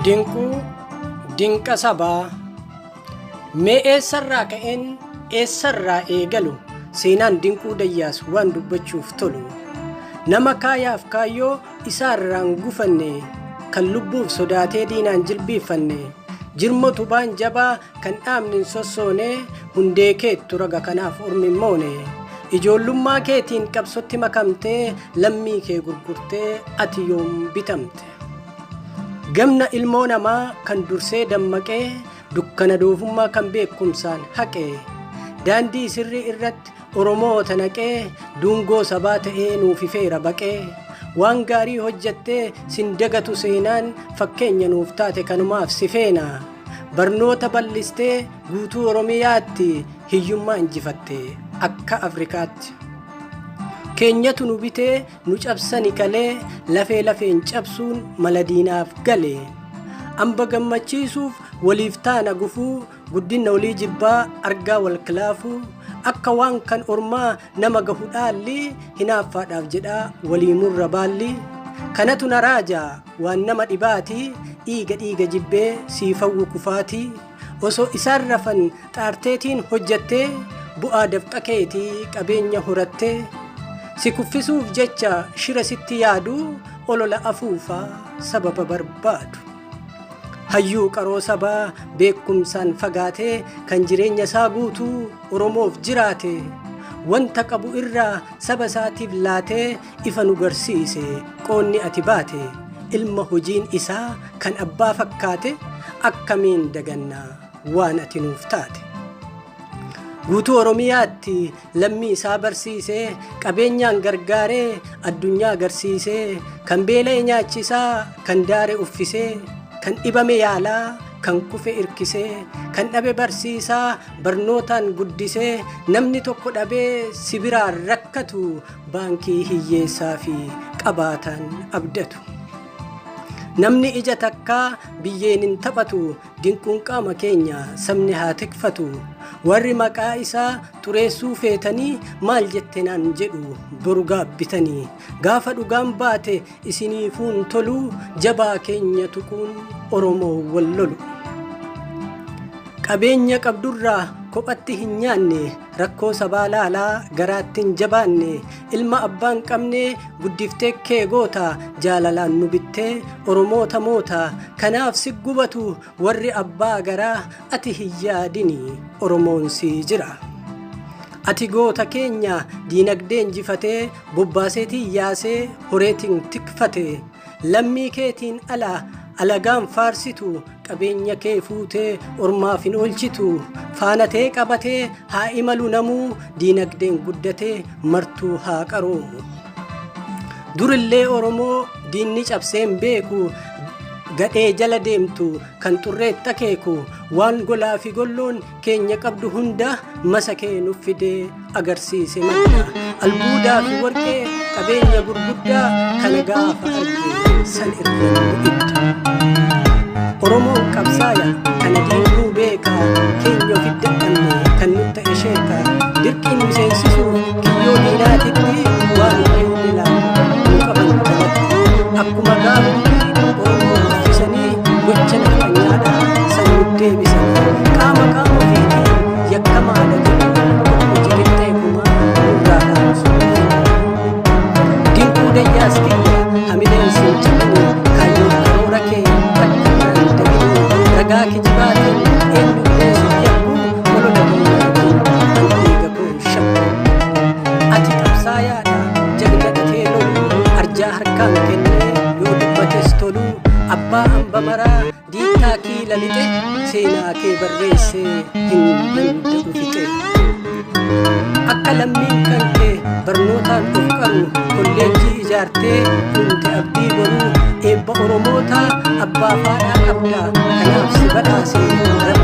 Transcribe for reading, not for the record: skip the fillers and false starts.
Dinquu dinqa sabaa. Mee eessarraa ka'een eessarraa eegalu seenaan Dinquu Dayyaas waan dubbachuuf tolu. Nama kaayaaf kaayyoo isaarraan gufanne kan lubbuuf sodaatee diinaan jilbiiffanne jirma utubaan jabaa kan dhaabni hin sossoone hundee keettu raga kanaaf ormi hin moone. Ijoollummaa keetiin qabsotti makamtee lammii kee gurgurtee ati yoom bitamte. Gamna ilmoo namaa kan dursee dammaqee dukkana doofummaa kan beekumsaan haqe daandii sirrii irratti Oromoota naqee dungoo sabaa ta'ee nuuf ifeera baqee waan gaarii hojjattee sin dagatu seenaan fakkeenya nuuf taate kanumaaf si feena. Barnoota bal'istee guutuu Oromiyaatti hiyyummaa injifatte akka Afrikaatti. Keenyatu nu bitee nu cabsani kalee lafee lafeen cabsuun mala diinaaf gale. Amba gammachiisuuf waliif taana gufuu guddina olii jibbaa argaa wal kilaafuu akka waan kan ormaa nama gahu dhaalli hinaaffaadhaaf jedhaa walii murra baalli. Kanatu na raaja waan nama dhibaati dhiiga dhiiga jibbee siifawwu kufaati. Osoo isaan rafan xaarteetiin hojjattee bu'aa dafqa keetii qabeenya horattee si kuffisuuf jecha shira sitti yaadu olola afuufaa sababa barbaadu. Hayyuu qaroo sabaa beekumsaan fagaatee kan jireenya isaa guutuu Oromoof jiraate wanta qabu irraa saba isaatiif laatee ifa nu garsiise qoonni ati baate ilma hojiin isaa kan abbaa fakkaate akkamiin dagannaa waan ati nuuf taate. Guutuu Oromiyaatti lammii isaa barsiisee qabeenyaan gargaaree addunyaa agarsiisee kan beela'e nyaachisaa kan daare uffisee kan dhibame yaalaa kan kufe irkisee kan dhabe barsiisaa barnootaan guddisee namni tokko dhabee si biraan rakkatu baankii hiyyeessaa fi qabaataan abdatu. Namni ija takkaa biyyeen hin taphatu dinquun qaama keenya sabni haa tikfatu. Warri maqaa isaa xureessuu feetanii maal jette naan jedhu boru gaabbitanii gaafa dhugaan baate isiniifuun toluu jabaa keenya tuquun Oromoo wal lolu. Qabeenya qabdurraa kophatti hin nyaanne rakkoo sabaa laalaa garaatti hin jabaanne ilma abbaan qabne guddiftee kee goota jaalalaan nu bittee Oromoota moota kanaaf si gubatu warri abbaa garaa ati hin yaadini Oromoon si jira. Ati goota keenya diinagdee injifatee bobbaaseetiin yaasee horeetiin tikfate lammii keetiin ala alagaan faarsitu qabeenya kee fuutee ormaaf hin oolchitu faanatee qabatee haa imalu namuu diinagdeen guddatee martuu haa qaroomu. Durillee Oromoo diinni cabsee hin beeku gadhee jala deemtu kan xurreetti akeeku waan golaa fi golloon keenya qabdu hunda masa kee nuuf fidee agarsiise madda albuudaa fi warqee qabeenya gurguddaa kana gaafa arge san irra nu idda. Oromoon qabsaaya kana diinuu beeka keenya ofi dadhabne kan nutti ta'e sheeka dirqiin miseensisuuf kiyyoo diinaatitti waan keenya laalu nu qaban jalatti akkuma gaafa Oromoo uffisanii gocha nafxanyaadha san nu deebisanii qaama qaama ofiitiin yakkamaadha jedhu tokko jedhee kumaa nurraa dhaamsu. Dinquu Dayyaas kiyya hamileen sin cabini kaayyoo karoora kee takka irraan dabini ragaa kijibaatiin eenyullee sin yakku olola diinaatiin an dhiiga koo hin shakku. Ati qabsaayaadha jagna dhatee lolu arjaa harkaan kennee yoo dubbates tolu abbaa hamba maraa diittaa kiila lixe seenaa kee barreessee hin danda'u fixe. Akka lammiin kan kee barnootaan of qaru kolleejjii ijaartee uumte abdii boruu eebba Oromootaa abbaa faadhaa qabda kanaaf si badhaase rabbi.